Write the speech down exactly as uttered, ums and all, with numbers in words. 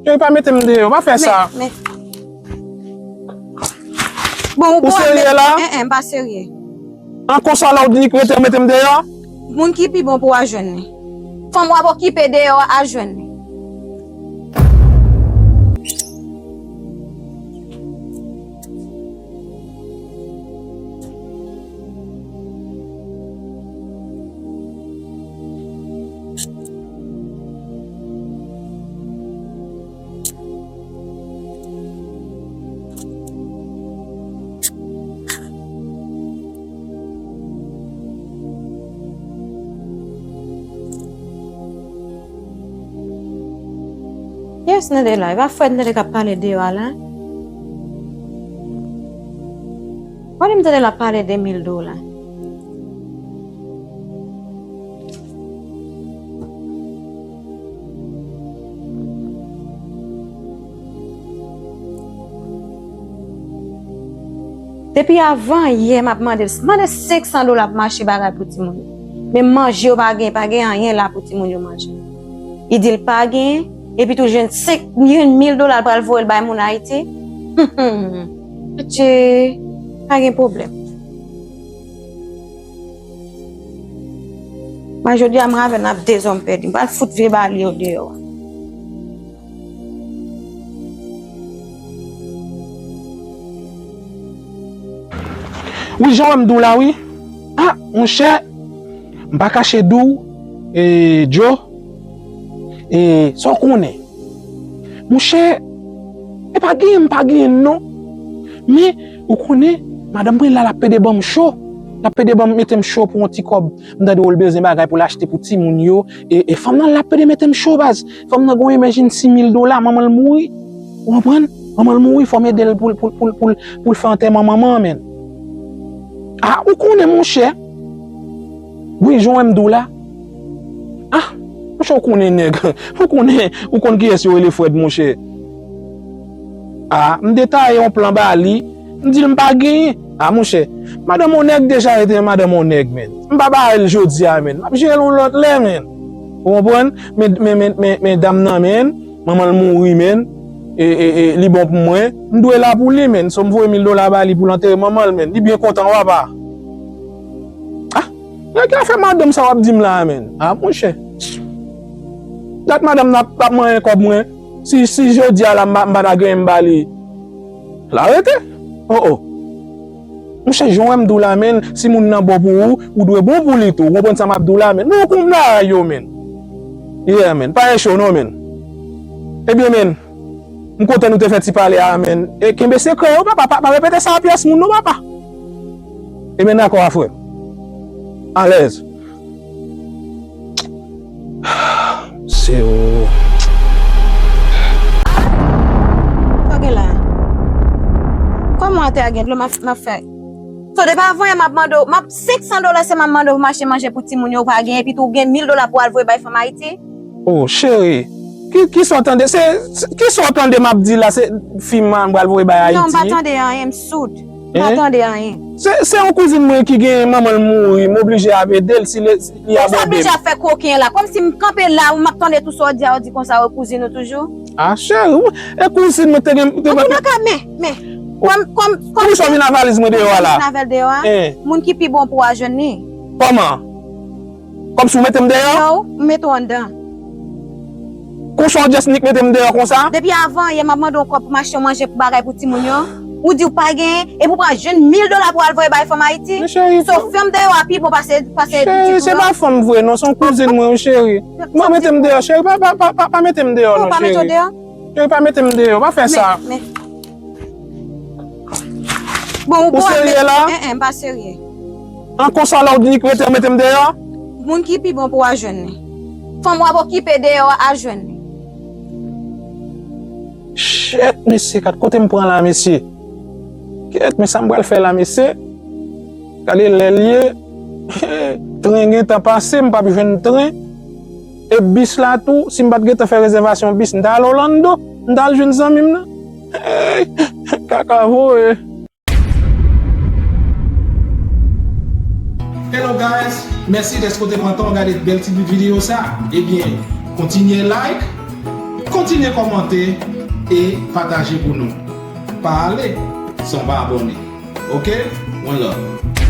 Cheri, pa mete m deyò, pa fè sa. Men, men. Bon, ou serye la? En, en, m pa serye. An konsa la, ou di k rete mete m deyò? Moun ki pi bon pou w a jwenn li. Fanm w ap okipe deyò a, al jwenn li. Kiyès nan de la? E pa Fred nan de k ap pale deyò a la? Gade m tande l ap pale de mil dola. Depi avan yè m ap mande l, mande senk san dola pou m achte bagay pou timoun yo. Men manje yo pa gen, pa gen anyen la pou timoun yo manje. Li di l pa gen, epi tou jwenn senk, jwenn mil dola l pral voye l bay moun Ayiti. Atye, pa gen pwoblèm. Mwen jodi a m ravè n ap dezòm pèdi. M pral fout vye bali yo deyò. Wi, jan w wè m di w la, wi. Ah, monchè, m pa kache di w, e, Joe, e, sa w konnen. Monchè, e pa genyen, m pa genyen, non. Men, ou konnen, madanm mwen la, l ap pede ban m cho. L ap pede ban m, mete m cho pou yon ti kòb. M tande w l bezwen bagay pou l achte pou timoun yo. E, e fanm nan, l ap pede mete m cho, baz. Fanm nan gon emergency mil dola, manman l mouri. Ou konprann? Manman l mouri, fò m ede l pou, pou, pou, pou, pou l fè antèman manman an, menn. Ah, ou konnen, monchè. Wi, jan w wè m di w la. Ah, monchè, ou konnen nèg. Ou konnen, ou konn kiyès yo rele Fred, monchè. Ah, m detaye yon plan ba li. M di l m pa genyen. Ah, monchè, madanm yon nèg deja rete madanm yon nèg, menn. M pa ba l jodi a, menn. M ap jere l yon lòt lè, menn. Ou konprann? Men, men, men, men, men dam nan, menn. Manman l mouri, menn. E, e, e, li bon pou mwen. M dwe la pou li, menn. So, m voye mil dola ba li pou l antere manman l, menn. Li byen kontan, w apa. Ah, nèg ki afè madanm sa w ap di m la a, menn? Ah, monchè. Dat madanm nan ap, ap manyen kòb mwen. Si, si jodi a la, m pa, m pa ta genyen m ba li. L arete. Oh, oh. Monchè, jan w wè m di w la, menn, si moun nan bon pou ou, ou dwe bon pou li tou. Ou konprann sa m ap di w la, menn? Men ou konn bagay yo, menn. Yeah, menn. Pa gen cho non, menn. Ebyen, menn, m kontan nou te fè ti pale a, menn. E kenbe sekrè yo, papa. Pa, pa repete sa a pyès moun non, papa. Ebyen, dakò a frè m. Alèz. Se ou. Sa gen la? Kòman atè a gen dlo m ap, m ap fè? So, depi avan yè m ap mande w, m ap senk san dola se m ap mande w pou m achte manje pou timoun yo, ou pa gen, epi tou ou gen mil dola pou al voye bay fanm Ayiti? Oh, cheri, ki, ki sa w tande? Se, se, ki sa w tande m ap di la? Se fi m an m pral voye bay Ayiti? Non, m pa tande anyen, m soud. M pa tande anyen. Se, se yon kouzin mwen ki gen manman l mouri, m oblije ap ede l si li, si li a bòde m. Ou sa oblije ap fè koken la? Kòmsi m kanpe la, m ap tande tout sa w di a, w di konsa, w kouzin ou toujou? Ah, cheri, ou, e kouzin mwen te gen, te... Antouleka, men, men, kòm, kòm, kòm... Poukisa w vin a valiz mwen deyò a la? Vin avè l deyò a? Hein? Moun ki pi bon pou w a jwenn li. Kòman? Kòmsi w mete m deyò? Non, m mete w anndan. Konsa w just nik mete m deyò konsa? Depi avan yè m ap mande w kòb pou m achte yon manje pou bagay pou timoun yo. Ou di w pa genyen, epi w pral jwenn mil dola pou al voye bay fanm Ayiti. Men cheri, so, fè m deyò a pi bon pase, pase pitit ou yo. Cheri, se pa fanm vre non, se yon kouzin mwen wi, cheri. Mwen mete m deyò, cheri, pa, pa, pa, pa, pa mete m deyò non, cheri. Ou pa mete w deyò? Cheri, pa mete m deyò, pa fè sa. Men, men. Bon, ou serye la? En, en, m pa serye. An konsa la, ou di nik rete, ou mete m deyò? Moun ki pi bon pou w a jwenn li. Fanm w ap okipe deyò a, al jwenn li. Shit, mesye, gad kote m pran la, mesye. Kèt, men sa m pral fè la, mesye. Gade lè l ye. Tren gentan pase, m p ap jwenn tren. E bis la tou, si m pa t gentan fè rezèvasyon bis, m t al Orlando, m t al jwenn zanmi m nan. Hey, kaka voye. Hello guys, mèsi dèske w te pran tan w gade bèl ti videyo sa. Ebyen, kontinye like, Kontinye kòmante e pataje pou nou. Pa ale san w pa abòne. Oke? One love.